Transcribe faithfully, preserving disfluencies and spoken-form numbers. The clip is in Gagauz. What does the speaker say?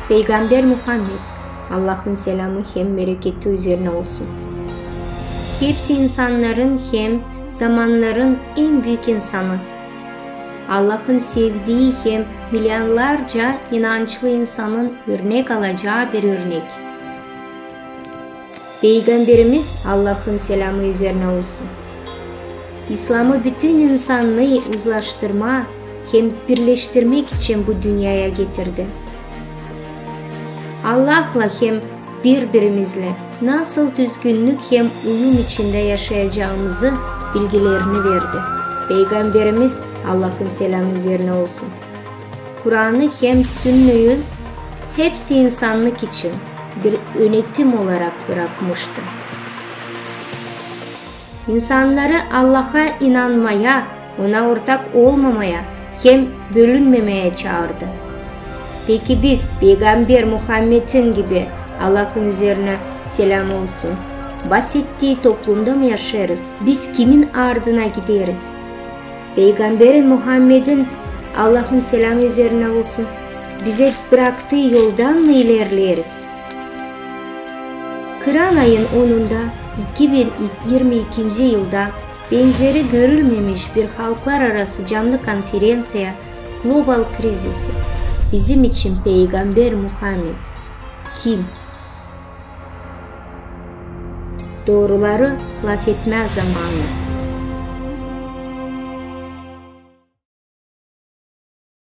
Peygamber Muhammed, Allahın selamı hem bereketi üzerinä olsun. Hepsi insannarın hem zamannarın en büük insanı. Allahın sevdii hem milyonlarca inançlı insanın örnek alacaı bir örnek. Peygamberimiz, Allahın selamı üzerinä olsun, İslamı bütün insannıı uzlaştırmaa hem birleştirmäk için bu dünneyä getirdi. Allahla hem biri-birimizlä nasıl düzgünnük hem uyum içindä yaşayacaamızı bilgilerini verdi. Peygamberimiz, Allahın selamı üzerinä olsun, Kuranı hem Sünnüyü hepsi insannık için bir önetim olarak bırakmıştı. İnsannarı Allaha inanmaya, Ona ortak olmamaya hem bölünmemeyä çaardı. Peki biz Peygamber Muhammedin gibi, Allahın üzerinä selamı olsun, bahsettii toplumda mı yaşêêrız? Biz kimin ardına gideriz? Peygamberin Muhammedin, Allahın selamı üzerinä olsun, bizä braktıı yoldan mı ilerleeriz? Kıran ayın onunda iki bin irmi ikinci yılda benzeri görülmemiş bir halklararası canlı konferenţiya Global krizisi. Bizim için Peygamber Muhammed kim? Dooruları lafetmää zamanı.